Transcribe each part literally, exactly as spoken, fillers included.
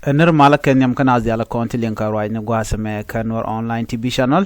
Ɛ nir malä kɛ nhiam kä naath diaal kɔn ti liŋ kɛ ruacni gua̱a̱th ɛmɛ kä Nuer Online T V Channel.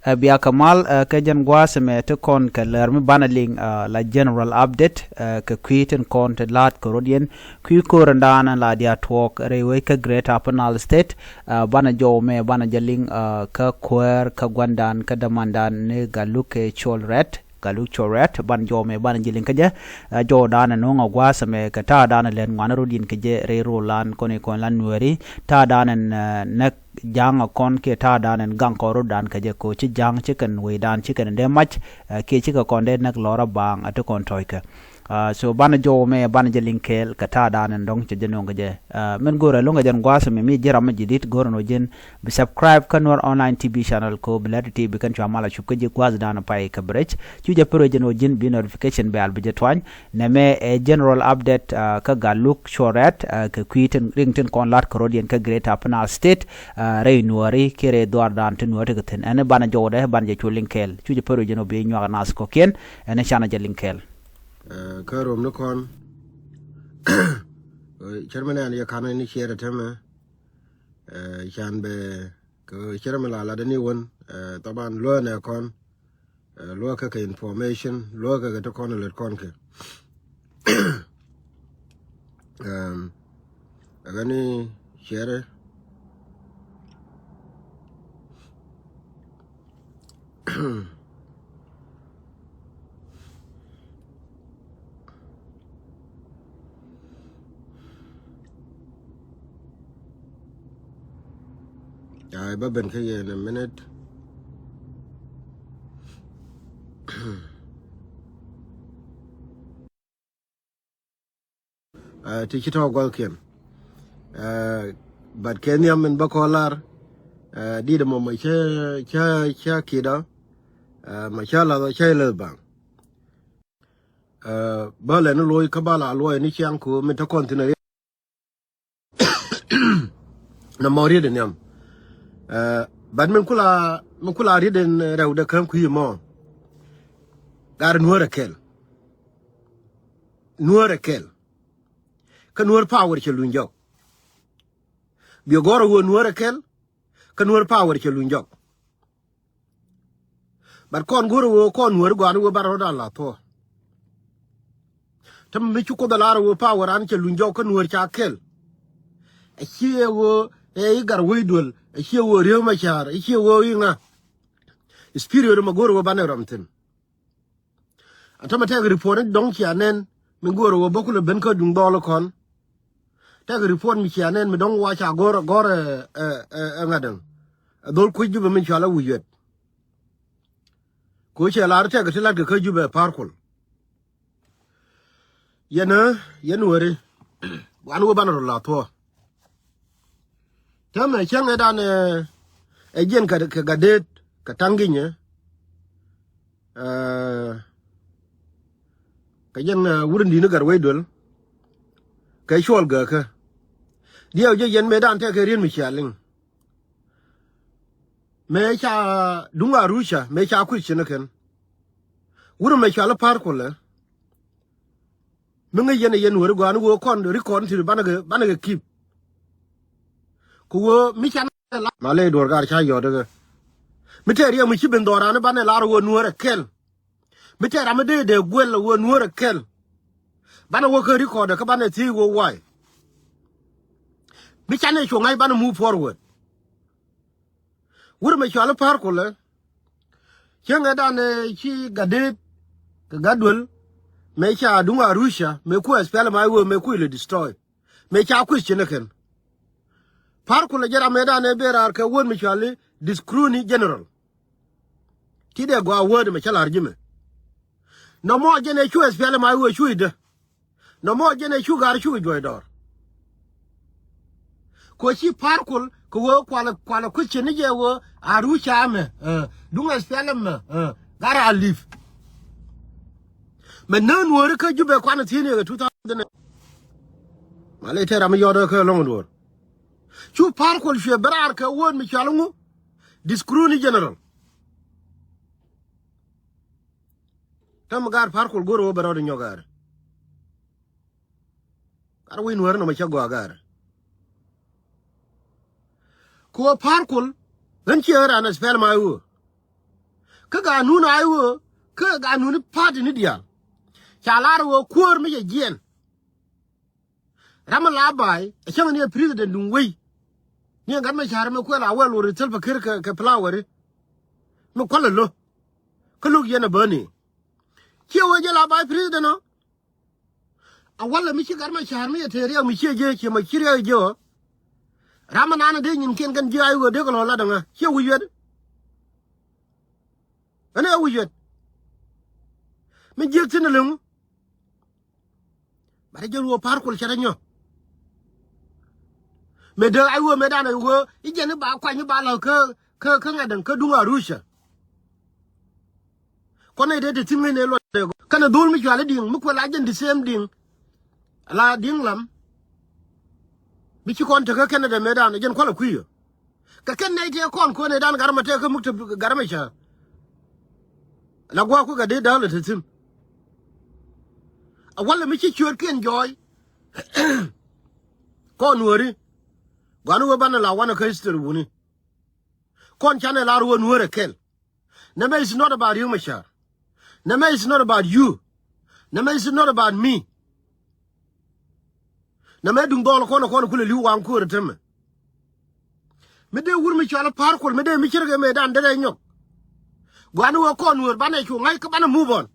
Ɛ bia kɛ mal, ɛ, kɛ jɛn gua̱a̱th ɛmɛ ti kɔn kɛ lɛr mi banɛ liŋ, ɛ, la general update, ɛ, kɛ kui̱ tin kɔn ti la̱a̱t kɛ rɔ̱diɛn, kui̱ ko̱r in daanɛ la dia tuɔɔk rɛy wec kä Greater Upper Nile State. Ɛ, banɛ jɔw mɛ banɛ jɛ liŋ, ɛ, kä kuäär kä gua̱ndan kä dämandan ni Galuk kɛ Col Rɛt. Galuk Col Rɛt, ban jɔw mɛ ban jɛ liŋ kä jɛ. Ɛ, jɔw daanɛ no̱o̱ŋ a gua̱a̱th ɛmɛ kɛ ta̱a̱ daanɛ lɛn ŋuan rɔ̱diɛn kɛ jɛ rɛy rol lan kɔn ikɔn lan Nuääri. Ta̱a̱ daanɛ, ɛ, näk ja̱a̱ŋ a kɔn kiɛ ta̱a̱ daanɛ gaŋ kɔn rɔ̱dan kɛ jɛ ko̱ ci ja̱a̱ŋ ci kɛn wecdan ci kɛn dee mac, ɛ, kiɛ ci kɛ kɔn dee näk lɔr a baaŋ a ti kɔn tɔ̱ɔ̱c kɛ. Ɛ, so banɛ jɔw mɛ banɛ jɛ liŋ kɛɛl kɛ ta̱a̱ daanɛ dɔ̱ŋ cɛ jɛ no̱o̱ŋ kɛ jɛ. Ɛ, min go̱o̱rɛ lo̱ŋ kɛ jɛn gua̱a̱th ɛmɛ mi ji̱ ram mi ji̱ di̱t go̱o̱rɛ no̱o̱ŋ ji̱n bi subscribe kä Nuer Online T V Channel ko bi lɛt ti bi kɛn cua mal a cup kä ji̱ gua̱a̱th daanɛ pay kɛ bi rɛc. Cu jɛ pär wec jɛn ɣöö ji̱n bi notification bell bi jɛ tuany. Nɛmɛ ɛ general update, ɛ, kä Galuk Col Rɛt, ɛ, kɛ kui̱ tin riŋ tin kɔn la̱t kɛ rɔ̱diɛn kä Greater Upper Nile State, ɛ, rɛy Nuääri kiɛ rɛy dhuaardan ti Nuääri ti kɛ thi̱n. Ɛn banɛ jɔwdɛ banɛ jɛ cu liŋ kɛɛl. Cu jɛ pär wec jɛn ɣöö bi nyuak naath kɔ̱kiɛn. Ɛn canɛ jɛ liŋ kɛɛl. Ɛ, kä rom ni kɔn. Ɛ, cär mi nɛn yɛ ka̱n ni ciɛɛr ɛ tämɛ. Ɛ, can bɛ kɛ cär mi la lat ni wän. Ɛ, thaban luäk nɛ kɔn. Ɛ, luäk kɛ kɛ information, luäk kɛ kɛ ti kɔn lät kɔn kɛ. Ɛm, ɛ kɛ ni ciɛɛr ɛ. Ay, ba ben kä yɛ in a minute. Ɛ, ti ci tɔ̱ gua̱thkiɛn. Ɛ, but kɛ nhiam min bä kɔn lar. Ɛ, dit ɛmɔ mɛ cä, cä, cä kidɔ. Ɛ, mɛ cä lath, cä lath baŋ. Ɛ, bä lɛ ni loc kä bä la luɔc ni ciaŋ ku min te kɔn thin. Nɔmɔ riet in nhiam. Ɛ, but min kula, min kula riet in rɛw de käm kui̱ mɔ. Gar Nuäär ɛ kɛl. Nuäär ɛ kɛl. Kä Nuäär power cɛ luny jɔk. Biɛ gɔr ɛ ɣöö Nuäär ɛ kɛl. Kä Nuäär power cɛ luny jɔk. But kɔn go̱r ɛ ɣöö kɔn Nuäär gɔaa ni ɣöö ban rɔ̱dan la thuɔ̱k. Täämɛ mi ci Kuoth ɛ lar ɛ ɣöö power an cɛ luny jɔk kä Nuäär ca kɛl. Ɛ ciɛ ɣöö ɛ i̱ Gatwec Duel, ɛ ciɛ ɣöö Riek Machar, ɛ ciɛ ɣöö i̱ ŋa. Spirit mɛ go̱r ɛ ɣöö banɛ rɔm thi̱n. Ɛ täämɛ tɛk report ni dɔ̱ŋ cia nɛn mi go̱o̱rɛ ɣöö bä kulɛ ben kä duŋ dhɔl kɔn. Tɛk report mi cia nɛn mi dɔ̱ŋ wa ca go̱o̱rɛ, go̱o̱rɛ, ɛ, ɛ, ɛ ŋa̱t ɛŋ. Ɛ dhol kuec Jubɛ min cɔal ɛ Wi̱i̱ Yuɛt. Ku cɛ lar tɛk ti latkɛ kä Jubɛ Par Kuɔl. Yɛn ɛ, yɛn weri. Wan wä banɛ rɔ la thuɔ̱k. Täämɛ cäŋ ɛ dan ɛ, ɛ jiɛn kɛ, kɛ Gatdet, kɛ Ta̱ŋ Ginyɛ. Ɛ, kɛ jiɛn, ɛ, wurun di̱t ni Gatwec Duel. Kɛ Cuɔl Gääkä. Diɛw jɛ yɛn mëë dan tɛk kɛ riet mi cia liŋ. Mëë ca duŋ Aruca, mëë ca kui̱c ci ni kɛn. Wurun mɛ cɔal i̱ Par Kuɔl ɛ. Mi ŋäc yɛn ɛ yɛn weri gɔaa ni ɣöö kɔn record ti banɛ kɛ, banɛ kɛ keep. Ku ɣöö mi can la. Ma ley duɔ̱r gar ca yɔt ɛ kɛ. Mi tɛɛr yɛ mi ci ben dhɔran banɛ lar ɣöö Nuäär ɛ kɛl. Mi tɛɛr ram mi dee dee guɛl ɣöö Nuäär ɛ kɛl. Banɛ wä kä record ɛ kä banɛ thiec ɣöö why. Mi can ɛ cu ŋa̱c banɛ move forward. Wurun mɛ cɔal i̱ Par Kuɔl ɛ. Cäŋ ɛ dan ɛ ci Gatdet kɛ Gatduel. Mëë ca duŋ Aruca, mëë ku SPLM-IO, mëë ku ilɛ destroy. Mëë ca kui̱c ci ni kɛn. Par Kuɔl ɛ jɛ ram ɛ dan ɛ ben raar kɛ word mi cɔal i̱ the Scrutiny General. Ti dee gɔaa word mɛ cä lar ji̱ mɛ. Nɔmɔ jɛn ɛ cu SPLM-IO cu i̱dä. Nɔmɔ jɛn ɛ cu gar cu i̱ juɔc dɔɔr. Kɛ ɣöö ci Par Kuɔl kɛ ɣöö kualɛ, kualɛ kui̱c ci ni jɛ ɣöö Aruca mɛ, ɛ, duŋ SPLM mɛ, ɛ, gar a li̱p. Mɛ nään Nuääri kä Jubɛ kuanɛ thi̱n yɛ kɛ two thousand. Ma ley tɛɛr ram mi yɔt kä lɔ̱ŋ duɔ̱ɔ̱r. Cu Par Kuɔl cuɛ ben raar kɛ word mi cɔal i̱ ŋu? The Scrutiny General. Täämɛ gar Par Kuɔl go̱o̱rɛ wä bɛ rɔɔdɛ nyɔk gar. Gat wec Nuäär nɔmɔ cä gɔaa gar. Kɛ ɣöö Pa̱a̱r Kuɔl ɣän ciɛ ɣän raan ɛ spɛl ma i̱ ɣöö kä ganun a i̱ ɣöö kä ganun i̱ pa̱a̱t ini diaal. Ca lar ɣöö kuäär mi cɛ jiɛɛn. Ram mi la ba̱a̱y ɛ cäŋ ni ɛ president duŋ wei. Ni ɛ gat mɛ ca̱r mi kuɛl a wɛl wä ri thil pa ker kɛ, kɛ plawɛri. Mi kuäl ɛ lo̱ kä lo̱k yɛn ɛ bäni. Ciɛ wee jɛ la ba̱a̱y president ɔ. A walɛ mi ci gat mɛ ca̱r mi cɛ te riɛk mi ciɛ jɛ ciɛ mɛ ci riɛk jɛ ɔ. Ram mi naan ɛ dee nyin kiɛn kɛn ji̱ a i̱ ɣöö dee kɛ lɔ lat ɛ ŋa ciɛ wi̱c yɛt. Ɛn ɛ wi̱c yɛt mi jiäk thi̱n ɛ liŋ. Bɛ rɛ jɛ ruɔ Pa̱a̱r Kuɔl cɛ rɛ nyɔ. Mëë dee a i̱ ɣöö mëë dan a i̱ ɣöö i̱ jɛn i̱ ba kuany i̱ ba lɔ kä kä kä ŋa̱t däŋ kä duŋ a rucä. Kɔn nɛy dee te thi̱n ŋäcnɛ luɔt dee gɔaa kɛnɛ dho̱l mi cuali di̱ŋ mi kuɛ la jɛn the same di̱ŋ. La di̱ŋ lam. Bi ci kɔn tekä Canada mëëdan jɛn kualɛ kui̱ yö. Kɛ kɛn nɛy tëë kɔn kuɛn nɛy dan Gat Mɛ tëë kä muk te Gat Mɛ cä. La gua̱a̱k kui̱ kɛ dee däälɛ te thi̱n. A walɛ mi ci ciöötkiɛn jɔɔy. Kɔn nuääri. Gua̱n wee banɛ la wanɛ kä history wuni. Kɔn canɛ lar wä nuäär ɛ kɛl. Nɛmɛ is not about Riek Machar. Nɛmɛ is not about you. Nɛmɛ is not about me. Nɛmɛ duŋ dhɔl kɔn kɔn kulɛ li̱w waŋ kuäär tämɛ. Mi dee wur mi cɔal Pa̱a̱r Kuɔl mi dee mi cir kɛ mëëdan derɛ nyɔk. Gua̱n wä kɔn wër banɛ cu ŋa̱c kä banɛ move on.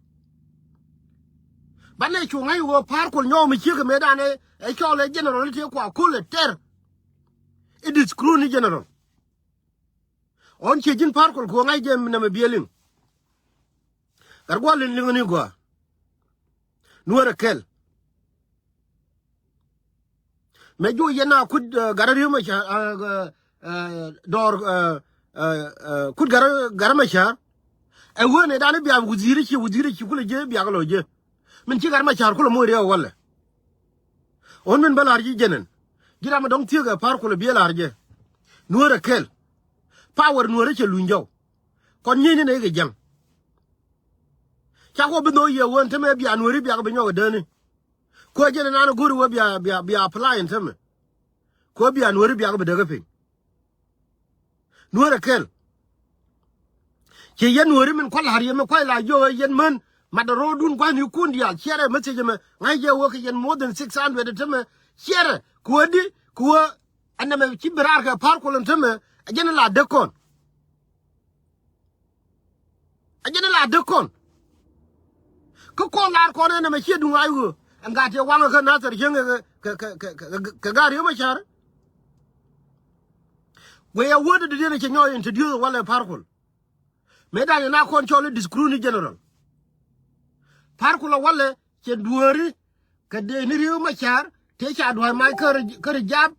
Banɛ cu ŋa̱c wä Pa̱a̱r Kuɔl nyɔk mi cir kɛ mëëdan ɛ cɔl ɛ general i̱ tëë kua kul ɛ tɛr. I̱ discrew ni general. Ɣän ciɛ ji̱n Pa̱a̱r Kuɔl kuɔ̱ŋ a jɛ nɛmɛ biɛ liŋ. Gat gua̱a̱r liŋ liŋ ni gua̱a̱. Nuäär ɛ kɛl. Mɛ juɔc yɛn a kut, eh, Gat Riek Machar, eh, eh, dɔɔr, eh, eh, eh, kut Gat, Gat Machar. Ɛ wee nɛ dan i̱ biak wudhi̱i̱r i̱ ci wudhi̱i̱r i̱ ci kulɛ jɛ biak lɔ jɛ. Min ci Gat Machar kulɛ moc riɛk ɛ walɛ. Ɣän min bä la̱r ji̱ jɛnɛn. Ji̱ ram mi dɔ̱ŋ thiek ɛ Pa̱a̱r Kuɔl ɛ biɛ la̱r jɛ. Nuäär ɛ kɛl. Power nuäär ɛ cɛ luny jɔw. Kɔn nyiecni nɛ ikɛ jiäŋ. Cak wä bi nhɔk yɛ wä ɛn tämɛ bia nuääri biak bi nyɔk ɛ dääni. Kuɛ jɛnɛn an go̱o̱ri wä bia, bia, bia apply ɛn tämɛ. Kuɛ bia nuääri biak bi däk ɛ piny. Nuäär ɛ kɛl. Ci yɛn nuääri min kua̱l la̱r yɛ mi kua̱c la jiök ɛ yɛn män. Mat ɛ ro̱o̱dun gua̱thnikun diaal ciɛrɛ message ɛmɛ ŋa̱c jɛ wä kɛ yɛn more than six hundred ɛ tämɛ. Ciɛrɛ kuädi kuä ɛn nɛmɛ ci bi raar kɛ Pa̱a̱r Kuɔl ɛn tämɛ. Ɛ jɛn la däk kɔn. Ɛ jɛn la däk kɔn. Kä kɔn laar kɔn ɛn ɛmɛ ciɛ duŋ a i̱ ɣöö ɛn gaat yɛ waŋ ɛ kä Nathir cieŋ ɛ kɛ, kɛ, kɛ, kɛ, kɛ, kɛ gaat Riek Machar. Guɛ yɛ wä dee dee cɛ nyɔɔc introduce walɛ Pa̱a̱r Kuɔl. Mëë dan yɛ na kɔn cɔl i̱ discrew ni general. Pa̱a̱r Kuɔl ɛ walɛ cɛ duääri. Kɛ dee ni Riek Machar tëë ca dua̱a̱c mac kä Ri-, kä Rijap.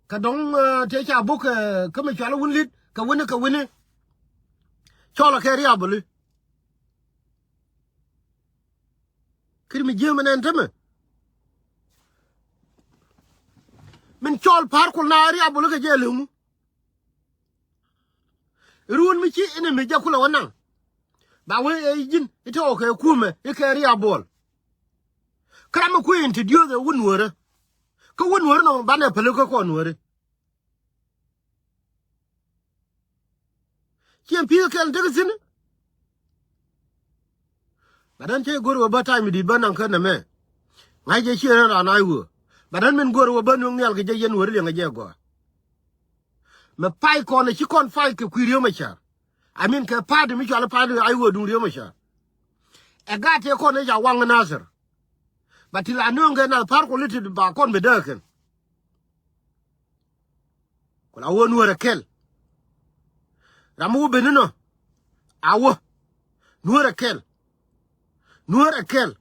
Kɛ dɔ̱ŋ, eh, tëë ca buk, eh, kä mi cual wun lit kɛ wini kɛ wini. Cɔl ɛ kɛ riaboli. Kir mi jiääm ɛn ɛn tämɛ. Min cɔl Pa̱a̱r Kuɔl na riaboli kɛ jɛ li̱w mu. Ruun mi ci inɛ mi jɛ kulɛ wä naŋ. Ba wee ɛ ji̱n i̱ te ɣɔw kɛ kumɛ i̱ kɛ riabuɔl. Kä ram mi kui̱ introduce ɛ wä nuäärä. Kä wä nuäärä nɔmɔ banɛ päli kä kɔn nuäärä. Ciɛ pi̱i̱th kɛl tek thi̱n. Ba dän cä go̱r wä bä ta̱a̱ mi di̱i̱t bä naŋ kä nɛmɛ. Ŋa̱c jɛ ciɛ raan a i̱ wä. Ba dän min go̱r wä bä nueŋ nhial kɛ jɛ yɛn wä ri liɛŋ kɛ jɛ gɔaa. Mɛ pay kɔn ɛ ci kɔn pay kɛ kui̱ Riek Machar. I mean kɛ party mi cual party a i̱ wä duŋ Riek Machar. Ɛ gaat tëë kɔn ɛ ca waŋ Nathir. Ba ti la nööŋ kɛ nath Pa̱a̱r Kuɔl i̱ ti ba kɔn bi dääk kɛn. Ku la wä nuäär ɛ kɛl. Ram mi wä ben inɔ. A wä. Nuäär ɛ kɛl. Nuäär ɛ kɛl.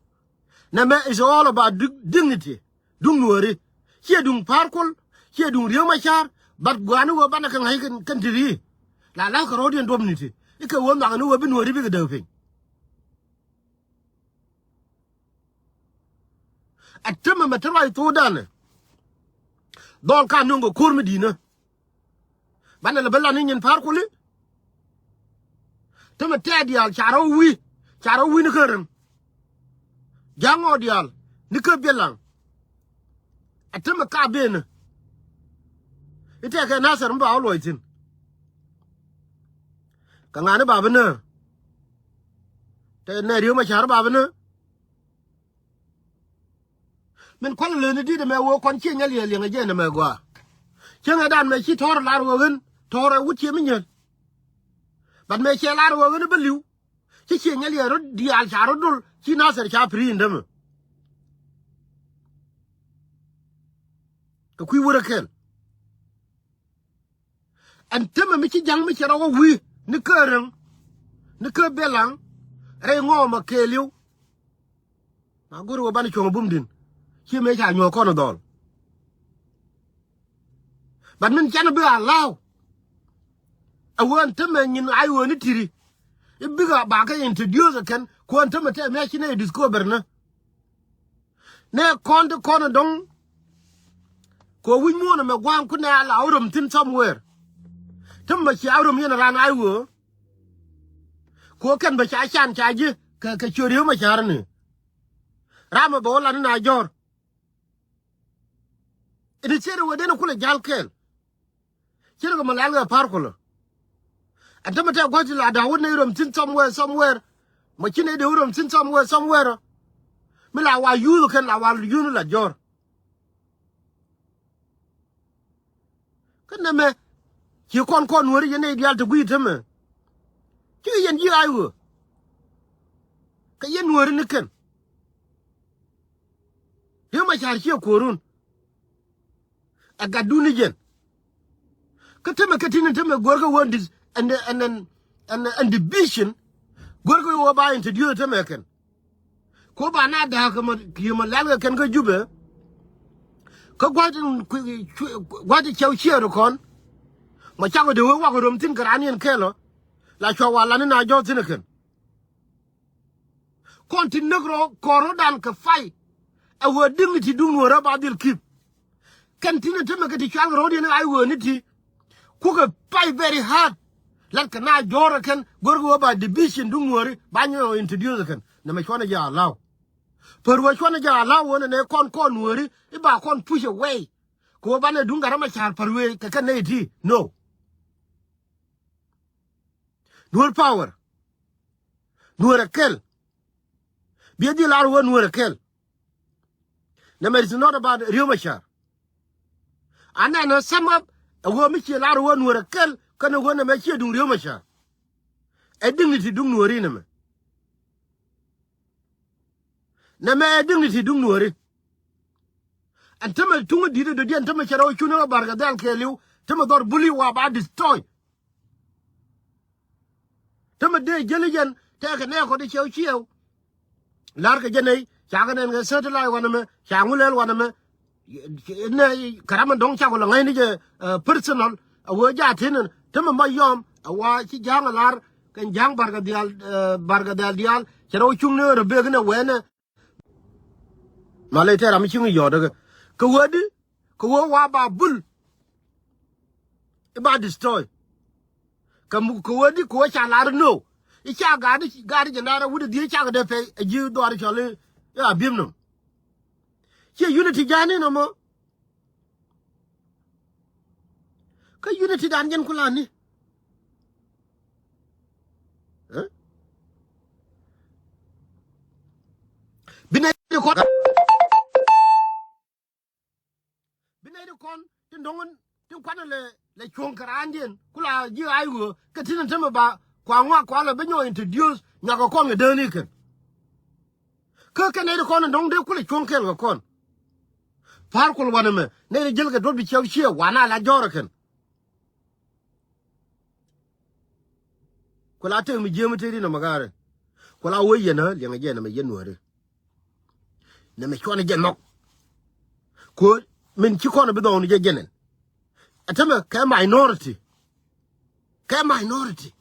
Nɛmɛ is all about dig-, dignity. Duŋ nuääri. Ciɛ duŋ Pa̱a̱r Kuɔl. Ciɛ duŋ Riek Machar. But gua̱a̱ni wä banɛ kɛ ŋa̱c kɛn, kɛn ti ri. La la̱th kɛ rɔ̱diɛn duɔ̱p ni ti. Ikɛ wä nhɔakni wä bi nuääri bikɛ däk piny. Ɛ tämɛ mɛ te ruac thokdanɛ. Dhɔl ka nöŋ kɛ ko̱r mi di̱i̱nä. Banɛ lɛ bä lan ni nyin Pa̱a̱r Kuɔli. Tämɛ tɛɛt diaal ca rɔ wi̱i̱ ca rɔ wi̱i̱ ni kä rem. Ja̱ŋ ɔ diaal ni kä biɛl laŋ. Ɛ tämɛ ka benä. I̱ tɛkɛ Nathɛr mi ba wä luɔc thi̱n. Kɛ ŋa̱ni ba bi nääk. Tɛ nɛ Riek Macar ba bi nääk. Min kual leni dit ɛmɛ wee kɔn ciɛ nyɛl yɛ liɛŋ ɛ jɛ nɛmɛ gɔaa. Cieŋɛ dan mɛ ci tɔɔr lar wee ɣän tɔɔr ɛ wut ciɛ mi nyɛl. But mɛ ciɛ lar wee ɣän bä li̱w. Ci ciɛ nyɛl yɛ rot diaal ca rot dol ci Nathɛr ca piri in dämɛ. Kɛ kui̱ wurɛ kɛl. Ɛn temɛ mi ci ja̱ŋ mi cɛ rɔ wä wi̱i̱ ni kä reŋ ni kä belaŋ rɛy ŋɔɔmɛ kɛɛliw. Na go̱ri wä banɛ cuɔ̱ŋ bum din ci mëë ca nyuɔ̱ɔ̱k kɔn dhɔl. But min canɛ bi allow. Ɛ wä ɛn temɛ nyin ay wä ni tiri i̱ bikɛ ba kɛ introduce ɛ kɛn kuɔn temɛ tɛ mɛ ci nɛ discover ni. Nɛ kɔn ti kɔn dɔŋ. Kɛ wi̱c muɔ̱ɔ̱n ɛmɛ gua̱a̱ŋ kunɛ a la wä röm thi̱n somewhere. Ti mɛ cia wä röm yɛn raan a wee. Kɛ kɛn bɛ ca can ca ji̱ kɛ kɛ ciöt Riek Macar ni. Ram ɛ bɛ wä lan in a jɔ̱ɔ̱r. Ini ciet ɛ wee den ɛ kulɛ ja̱l kɛɛl. Ci rɛ kɛ mɛ lɛl kɛ pa̱r kulɛ. Ɛn tämɛ tɛ gua̱c ti la da̱a̱ wä nɛy röm thi̱n somewhere, somewhere. Mɛ ci nɛy dee wä röm thi̱n somewhere, somewhere. Mi la wa yuuth kɛn la wa yuuth la jɔ̱ɔ̱r. Kä nɛmɛ ci kɔn kɔn nuääri yɛn nɛy diaal te gui̱i̱ tämɛ. Cikɛ yɛn ji̱ ay ɣöö kɛ yɛn nuääri ni kɛn. Riek Macar ciɛ kuɔrun. Ɛ gatdun ni jɛn. Kä tämɛ kä ti̱n tämɛ guäärkä wä ɛn dis ɛn ɛn ɛn ɛn ɛn division. Guäärkä wä ba introduce tämɛ kɛn. Ko ba na da̱a̱k kɛ mɔ kiɛ mɔ lɛl kɛ kɛn kä Jubɛ. Kä gua̱c in gua̱c in cɛw ciɛɛr kɔn. Mɔ cakɔ dee wee wakɔ röm thi̱n kɛ raan yɛn kɛɛl ɔ. La cua wa lan in a jɔ̱ɔ̱th thi̱n ɛ kɛn. Kɔn ti näk rɔ kɔn rɔ̱dan kɛ fight. Ɛ wee dignity duŋ nuɔ̱ɔ̱rä ba dhil keep. Kɛn ti ni tämɛ kɛ ti cual kɛ ro̱diɛn i̱ ay wee ni ti. Kukɛ fight very hard. Lat kɛ na jɔ̱ɔ̱rä kɛn go̱rkɛ wee ba division duŋ nuɔ̱ɔ̱ri ba nyɛ introduce kɛn. Nɛmɛ cuanɛ jɛ allow. Pär wee cuanɛ jɛ allow wee nɛ nɛ kɔn kɔn nuɔ̱ɔ̱ri i̱ ba kɔn push away. Kɛ wee banɛ duŋ Gat Macar pär wee kɛ kɛn nɛ iti. No. Nuɔ̱ɔ̱r power. Nuɔ̱ɔ̱r ɛ kɛl. Biɛ dhil lar wä nuɔ̱ɔ̱r ɛ kɛl. Nɛmɛ is not about Riek Macar. Anɛ nɛ sum up ɛ wä mi ciɛ lar wä nuɔ̱ɔ̱r ɛ kɛl kɛnɛ wä nɛmɛ ciɛ duŋ Riek Macar. Ɛ dignity duŋ nuɔ̱ɔ̱ri nɛmɛ. Nɛmɛ ɛ dignity duŋ nuɔ̱ɔ̱ri. Ɛn tämɛ tuŋ di̱t ɛ dɔ̱diɛn tämɛ cɛ rɛw cun ɛ Barkadhal kɛɛliw tämɛ dhɔr buli wa ba destroy. Tämɛ dee jäli jɛn tɛkɛ nɛɛkɔ di cɛw ciɛw. La̱rkɛ jɛ nɛy cakɛ nɛn kɛ satellite wanɛ mɛ ca ŋu lɛl wanɛ mɛ. Nɛ karamɛ dɔ̱ŋ cakɔ lɛ ŋäcni jɛ personal a wee jaathin tämɛ ma yɔm a wa ci ja̱a̱ŋ a lar kɛn ja̱a̱ŋ Barkadhal Barkadhal diaal cɛ rɛw cuŋni rɛ bek inɛ wɛnɛ. Ma ley tɛr ram mi ciŋ yɔɔt kä kɛ wee di kɛ wee wa ba bul. I̱ ba destroy. Kɛ muk kɛ wee di kɛ wee ca lar no. I̱ ca gaari gaari jɛ lar a wut i̱ dhieec cakɛ dee pɛy a ji̱ dhuar cɔl i̱ a bi̱em nɔm. Ciɛ unity ja̱a̱ni nɔmɔ. Kä unity dan jɛn kulani. Bi nɛy di kɔn bi nɛy di kɔn tin dɔŋ tin kuanɛ lɛ lɛ cuɔ̱ŋ kɛ raandiɛn kula ji̱ ay wee kɛ tin tämɛ ba kua ŋuak kua lɛ bi nyɔk introduce nyuakɛ kɔn kɛ dääni kɛn. Kä kɛ nɛy di kɔn in dɔ̱ŋ dee kulɛ cuɔ̱ŋ kɛɛl kɛ kɔn. Pa̱a̱r kul wanɛ mɛ nɛy di jäl kɛ duɔ̱p di ciɛw ciɛ wan a la jɔ̱ɔ̱r ɛ kɛn. Ku la tëk mi jiääm mi tëëri nɔmɔ ga̱a̱rɛ. Ku la wee yɛn ɣä liɛŋɛ jɛ nɛmɛ yɛn nuääri. Nɛmɛ cuɔnɛ jɛ nhɔk. Ku min ci kɔn bi dhɔɔni jɛ jɛnɛn. Ɛ tämɛ kɛ minority. Kɛ minority.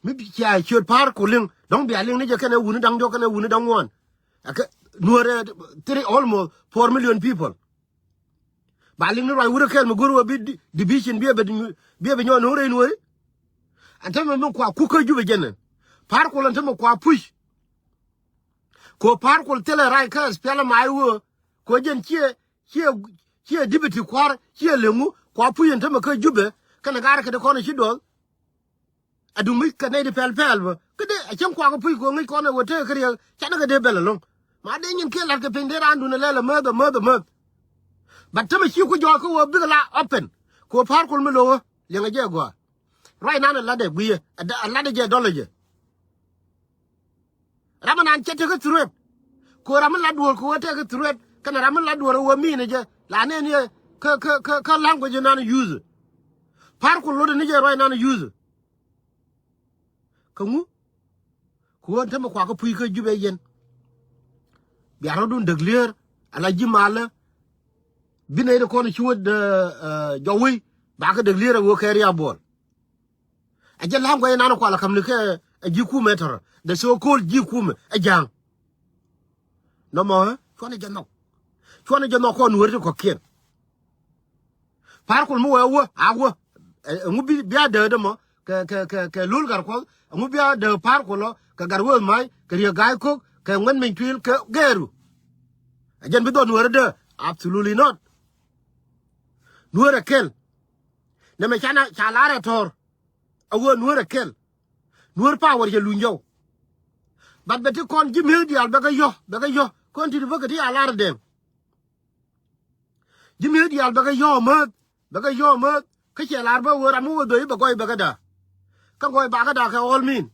Mi bi cia ciöt pa̱a̱r ku liŋ dɔ̱ŋ bia liŋ ni jɛ kɛnɛ wuni da̱ŋ diɔ̱k kɛnɛ wuni da̱ŋ ŋuan. Akɛ nuɔrɛ three almost four million people. Ba liŋ ni ruac wurɛ kɛl mi go̱r wä bi di- division bi ɛ bɛ di- bi ɛ bɛ nyɔk no̱o̱ŋ rɛy nuɔri. Ɛn tämɛ mi kua kuk kä Jubɛ jɛn ɛn pa̱a̱r kul ɛn tämɛ kua push. Ko pa̱a̱r kul thilɛ rac kä S P L M I wee ko jɛn ciɛ ciɛ ciɛ dipiti kua̱r ciɛ leŋu Kua puc ɛn tämɛ kä Jubɛ kɛnɛ gaar kɛ ti kɔn ɛ ci duɔth. Ɛ duŋ mi kɛ nɛy ti pɛl pɛl bä kä dee ɛ cäŋ kuakä puc kɛ ŋäc kɔn ɛ wä tëë kä riɛk canɛ kɛ dee bɛl ɛlɔ̱ŋ. Ma dee nyin kiɛ la̱t kɛ piny dee raan duun ɛ lɛl ɛ mäth ɛ mäth ɛ mäth. But tämɛ ci ku jɔɔk kä wä bikɛ la open kɛ wä Pa̱a̱r Kuɔl mi lo̱wä liɛŋɛ jɛ gɔaa. Ruac nan ɛ latdɛ guiyɛ ɛ latdɛ jɛ dɔlɛ jɛ. Ram mi nan cɛ tekɛ threat. Kɛ ram mi lat duɔ̱ɔ̱r kɛ wee tekɛ threat kɛnɛ ram mi lat duɔ̱ɔ̱r ɛ wee mi̱i̱nɛ jɛ la nɛn yɛ kä kä kä kä language nan use. Pa̱a̱r Kuɔl lotdɛ ni jɛ ruac nan use. Kä ŋu kɛ wee tämɛ kuakä puc kä Jubɛ yɛn. Bia rɔ̱dun däk lier ala ji̱ malä. Bi nɛy ti kɔn ci wä jɔk wei ba kä däk lier ɛ wee kɛ riabuɔl. Ɛ jɛ la̱a̱ŋ guɛc inan kual ɛ ka̱m ni kɛ ɛ ji̱ kumɛ tɔrɔ the so called ji̱ kumɛ ɛ ja̱a̱ŋ. Nɔmɔ ɛ cuɔn ɛ jɛ nhɔk. Cuɔn ɛ jɛ nhɔk kɔn nueeri ti kɔ̱kiɛn. Pa̱a̱r Kuɔl mi wee wä a wä. Ɛŋu bi a dääk dämɔ kɛ kɛ kɛ kɛ lo̱l Gatkuɔth ɛŋu bi a dääk Pa̱a̱r Kuɔl ɔ kɛ Gatwec Ma̱a̱c kɛ Riek Ga̱a̱c Ko̱k kɛ Ŋuɛn Meny Tuil kɛ gɛɛru. Ɛ jɛn bi dhɔl nueeri dääk. Absolutely not. Nueeri ɛ kɛl. Nɛmɛ ca lar ɛ tɔ̱r. A wee nueeri ɛ kɛl. Nueeri power cɛ luny jɔw. But bɛ ti kɔn ji̱ mi̱eth diaal bɛ kɛ yɔ̱ bɛ kɛ yɔ̱ kɔn ti̱t bä kɛ ti a lar ɛ dɛŋ. Ji̱ mi̱eth diaal bɛ kɛ yɔ̱ mäth bɛ kɛ yɔ̱ mäth kä cɛ lar bä wee ram mi wee dho̱c bɛ gɔy bɛ kɛ da̱a̱. Kä gɔy ba kɛ da̱a̱ kɛ all mean.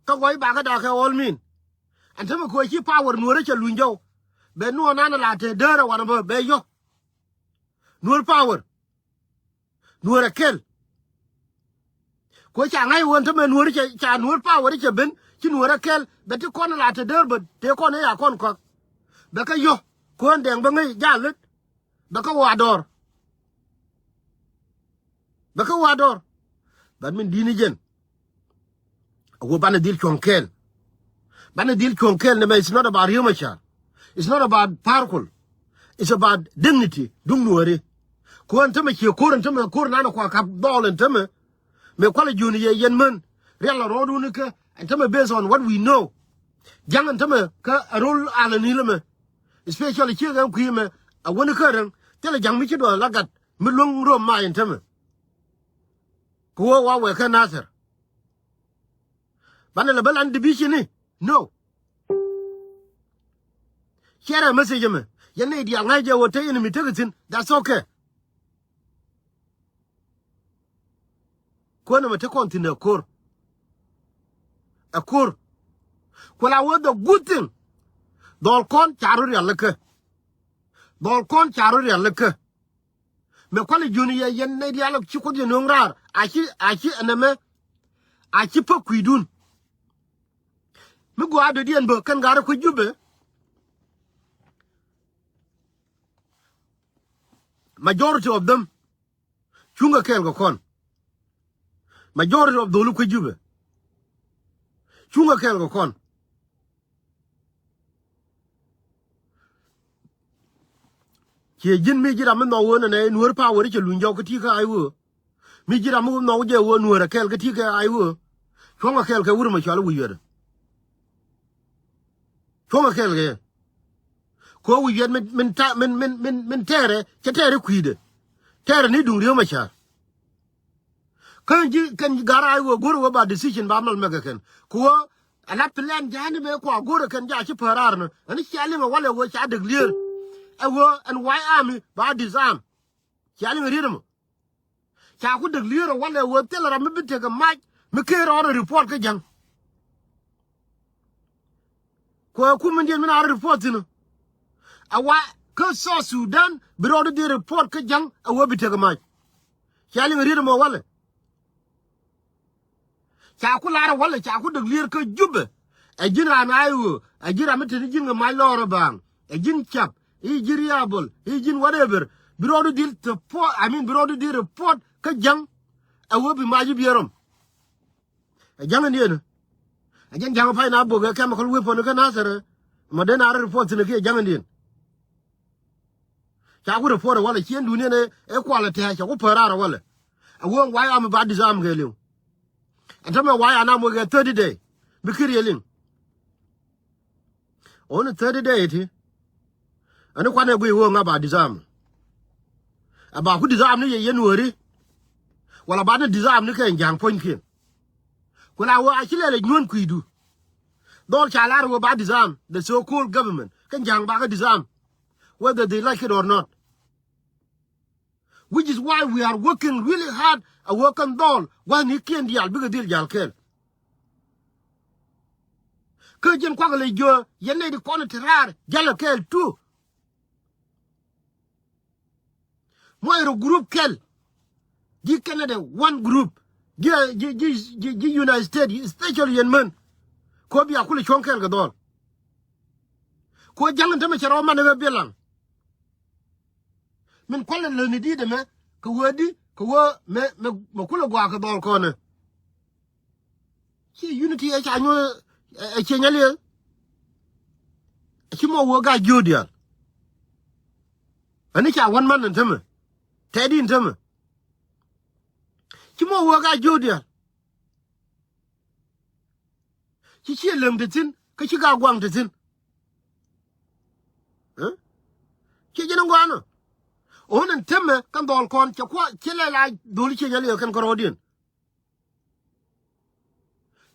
Kä gɔy ba kɛ da̱a̱ kɛ all mean. Ɛn tämɛ kɛ wee ci power nueeri cɛ luny jɔw. Bɛ nuɔɔr nan la te däär ɛ wanɛ bä bɛ yɔ̱. Nueeri power. Nueeri ɛ kɛl. Kɛ ca ŋa̱c ɣöö ɛn tämɛ nueeri cɛ ca nueeri power cɛ ben ci nueeri ɛ kɛl bɛ ti kɔn la te däär bä tëë kɔn ëë a kɔn kɔak. Bɛ kɛ yɔ̱ kɔn dɛŋ bä ŋäc jal lät. Bɛ kɛ wä a dɔɔr. Bɛ kɛ wä a dɔɔr. But min di̱t ni jɛn. A wä banɛ dhil cuɔ̱ŋ kɛɛl. Banɛ dhil cuɔ̱ŋ kɛɛl nɛmɛ it's not about Riek Machar. It's not about Pa̱a̱r Kuɔl. It's about dignity duŋ nueeri. Kɛ wä ɛn tämɛ ciɛ ko̱r ɛn tämɛ ko̱r nanɛ kua kap dhɔɔl ɛn tämɛ. Mëë kualɛ jiöni yɛ yɛn män rial la rɔɔdun ikä ɛn tämɛ based on what we know. Ja̱ŋ ɛn tämɛ kä a ro̱l alɛ ni̱l ɛmɛ. Especially ciek ɛn kui̱ ɛmɛ a wäni kä rɛŋ thilɛ ja̱ŋ mi ci duɔth la gat mi luäŋ röm ma ɛn tämɛ. Kɛ wä wa wɛ kä Nathir. Banɛ lɛ bä lan division ni no. Share message ɛmɛ yɛn nɛy diaal ŋa̱c jɛ wä te yɛn mi tekɛ thi̱n that's okay. Kuäär nɛmɛ te kɔn thi̱n ɛ ko̱r. Ɛ ko̱r. Kuɛ la wee the good thing. Dhɔl kɔn ca rɔ rial lä kä. Dhɔl kɔn ca rɔ rial lä kä. Mëë kualɛ jiöni yɛ yɛn nɛy diaal ci Kuoth yɛ nööŋ raar a ci a ci ɛnɛmɛ. A ci pä kui̱dun. Mi gɔaa dɔ̱diɛn bä kɛn ga̱rä kui̱ Jubɛ. Majority of them. Cuŋ kɛ kɛɛl kɛ kɔn. Majority of dholi kuec Jubɛ. Cuŋ kɛ kɛɛl kɛ kɔn. Ciɛ ji̱n mi ji̱ ram mi nhɔk ɣöö nɛnɛ nueeri power cɛ luny jɔk kä ti̱i̱ kä a i̱ ɣöö. Mi ji̱ ram mi nhɔk jɛ ɣöö nueeri kɛɛl kä ti̱i̱ kä a i̱ ɣöö. Cuɔ̱ŋ kɛ kɛɛl kɛ wur mɛ cɔal i̱ wi̱i̱ yuɛtdɛ. Cuɔ̱ŋ kɛ kɛɛl kɛ yɛ. Kɛ ɣöö wi̱i̱ yuɛt min, min ta, min, min, min, min tɛɛrɛ, cɛ tɛɛrɛ kui̱dɛ. Tɛɛrɛ ni duŋ Riek Machar. Kä ji̱ kɛn ga̱r a i̱ ɣöö go̱rɛ ɣöö ba decision ba mal mɛk ɛ kɛn. Kɛ ɣöö ala plan ja̱a̱ni mëë kua go̱rɛ kɛn ja̱a̱ ci päär raar ni. Ɛn cia liŋ ɛ walɛ ɣöö ca dek lier. Ɛ ɣöö ɛn White Army ba disarm. Cia liŋ ɛ riet ɛmɔ. Ca ku dek lier ɛ walɛ ɣöö thilɛ ram mi bi tekɛ mac mi ker rɔɔdɛ report kä Jäŋ. Kuɛ kum min diɛn min a report thi̱n. A wa kä South Sudan bi rɔɔdɛ dhil report kä Jäŋ a wee bi tekɛ mac. Cia liŋ riet ɛmɔ walɛ. Ca ku lar ɛ walɛ ca ku dek lier kä Jubɛ. Ɛ ji̱n raan a i̱ ɣöö ɛ ji̱n ram mi te ni ji̱n kɛ mac lɔɔr ɛ baaŋ. Ɛ ji̱n cap i̱ ji̱n riabol i̱ ji̱n whatever. Bi rɔɔdu dhil te puɔt, I mean, bi rɔɔdu dhil report kä Jäŋ. Ɛ wee bi mac i̱ biɛ rɔm. Ɛ Jäŋ in diɛn. Ɛ jɛn Jäŋ pay na bok ɛ chemical weapon kä Nathir. Ma den a report thi̱n kiɛ Jäŋ in diɛn. Ca ku report ɛ walɛ ciɛn dunia ni ɛ kualɛ tɛ̈ ca ku päär raar ɛ walɛ. Ɛ wee White Army ba disarm kɛ liŋ. Ɛn tämɛ White Army wekɛ thirty day. Bi kir yɛ liŋ. Ɣän thirty day ti. Ɛn kuanɛ guiy wee ŋa ba disarm. Ɛ ba ku disarm ni yɛ yɛn wääri. Wala ba ni disarm ni kɛ ja̱a̱ŋ puɔ̱nykiɛn. Ku la wä a ci lɛl ɛ nyuɔ̱n kui̱du. Dhɔl ca lar wä ba disarm the so-called government. Kɛ ja̱a̱ŋ ba kɛ disarm. Whether they like it or not. Which is why we are working really hard a wä kɛn dhɔl gua̱thnikiɛn diaal bikɛ dhil jal kɛɛl. Kä ji̱n kuak lɛ jiö yɛn nɛy ti kɔn ti raar jalɛ kɛɛl tu. Muɔc rɔ group kɛl. Ji̱ Canada one group. Ji̱ ji̱ ji̱ ji̱ ji̱ United States, especially yɛn män. Kɔ bia kulɛ cuɔ̱ŋ kɛl kɛ dhɔl. Kɔ ja̱ŋ in tämɛ cɛ rɔ man ɛ ɣä biɛ laŋ. Min kualɛ lätni di̱t ɛmɛ kɛ wee di kɛ wee mɛ mɛ mɛ kulɛ gua̱a̱ kɛ dhɔl kɔnɛ. Ci unity ɛ ca nyuɔ ɛ cieny aliɛ. Ci mɔ wee gac jiöt diaal. Ani ca wän man in tämɛ tɛt in tämɛ. Ci mɔ wee gac jiöt diaal. Ci ciɛ lem te thi̱n kä ci gac guaŋ te thi̱n. Ɛ? Ciɛ ji̱n in gɔaa nɔ. Ɣän in tämɛ kɛn dhɔl kɔn cɛ kuɔ ci lɛ la dholi cieny aliɛ kɛn kärɔɔdiɛn.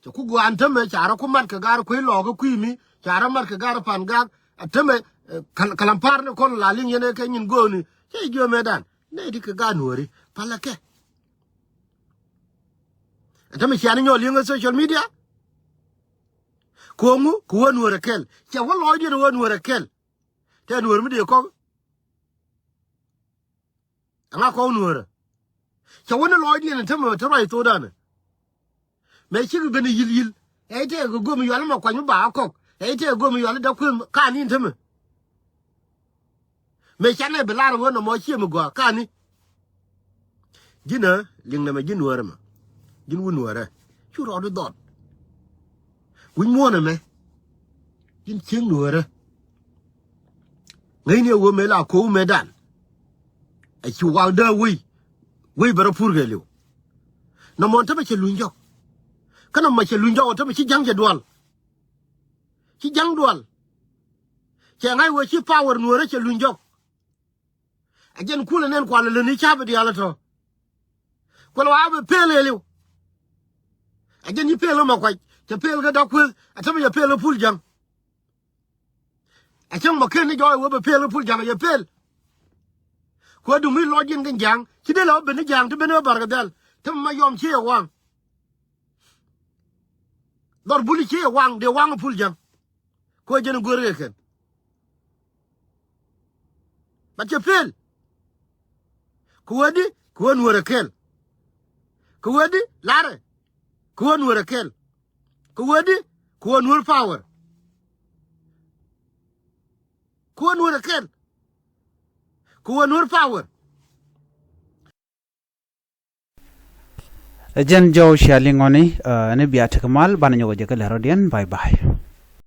Cɛ ku gua̱a̱n tämɛ ca rɔ ku mat kɛ ga̱r kuec lɔɔk kä kui̱ mi ca rɔ mat kɛ ga̱r pan ga̱r a tämɛ. Kalampar ni kɔn la liŋ yɛn ɛ kɛ nyin go̱o̱ni cɛ jiö mɛtdan nɛy ti kɛ ga̱r nuɔ̱ɔ̱ri palä kɛ. Ɛ tämɛ ciani nyɔɔl liŋ ɛ social media. Ko̱ŋu ku wä nuɔ̱ɔ̱rɛ kɛl cɛ wä lɔɔcdiɛn wä nuɔ̱ɔ̱rɛ kɛl. Tɛ nuɔ̱ɔ̱r mi dee kɔk. Ɛŋa kɔk nuäärä. Cɛ wä ni lɔɔcdiɛn tämɛ te ruac thokdan. Mëë cikɛ ben yil yil ɛ tɛkɛ go̱o̱m yual mɛ kuany mi ba kɔk ɛ tɛkɛ go̱o̱m yual däk kuëth ka̱n in tämɛ. Mëë canɛ bi lar ɣöö nɔmɔ ciɛ mi gɔaa ka̱n in. Ji̱n ɛ liŋ nɛmɛ ji̱ nuäärä mɛ ji̱n wä nuäärä. Cu rɔɔdu dhɔt. Wi̱c muɔ̱ɔ̱n ɛmɛ. Ji̱n cieŋ nuäärä. Ŋäcni ɛ wee mëë la ko̱o̱k mëëdan. Ɛ ci wak dee wei wei bɛ rɔ pur kɛ liw. Nɔmɔ tämɛ cɛ luny jɔk. Kä nɔmɔ cɛ luny jɔk ɔ tämɛ ci ja̱ŋ cɛ dual. Ci ja̱ŋ dual. Cɛ ŋa̱c wee ci power nuäärä cɛ luny jɔk. Ɛ jɛn kulɛ nɛn kualɛ lätni ca̱pɛ diaal ɛ tɔ̱. Kuɛl wa bɛ pel ɛ liw. Ɛ jɛn ci pel ɛ ma kuac cɛ pel kä dak kueth ɛ tämɛ cɛ pel ɛ pul ja̱ŋ. Ɛ cäŋ ma ken ni jɔɔc wee bɛ pel ɛ pul ja̱ŋ ɛ yɛ pel. Kuɛ duŋ mi lɔc ji̱n kɛ ja̱ŋ ci dee lɛ wä ben ni ja̱ŋ ti ben ɛ bar kɛ dhɛl tämɛ ma yɔm ci ɛ waŋ. Dhɔr buli ci ɛ waŋ dee waŋ ɛ pul ja̱ŋ. Kɛ ɣöö jɛn ɛ guer kɛ kɛn. But cɛ pel. Kɛ ɣöö di kɛ ɣöö nuäärä kɛl. Kɛ ɣöö di larɛ kɛ ɣöö nuäärä kɛl. Kɛ ɣöö di kɛ ɣöö nuäär power. Kɛ ɣöö nuäärä kɛl. Kɛ ɣöö nuäär power. Ɛ jɛn jɔw cia liŋɔni. Ni bia tekɛ mal banɛ nyɔk ɛ jɛ kä lɛ rɔ̱diɛn. Bye bye.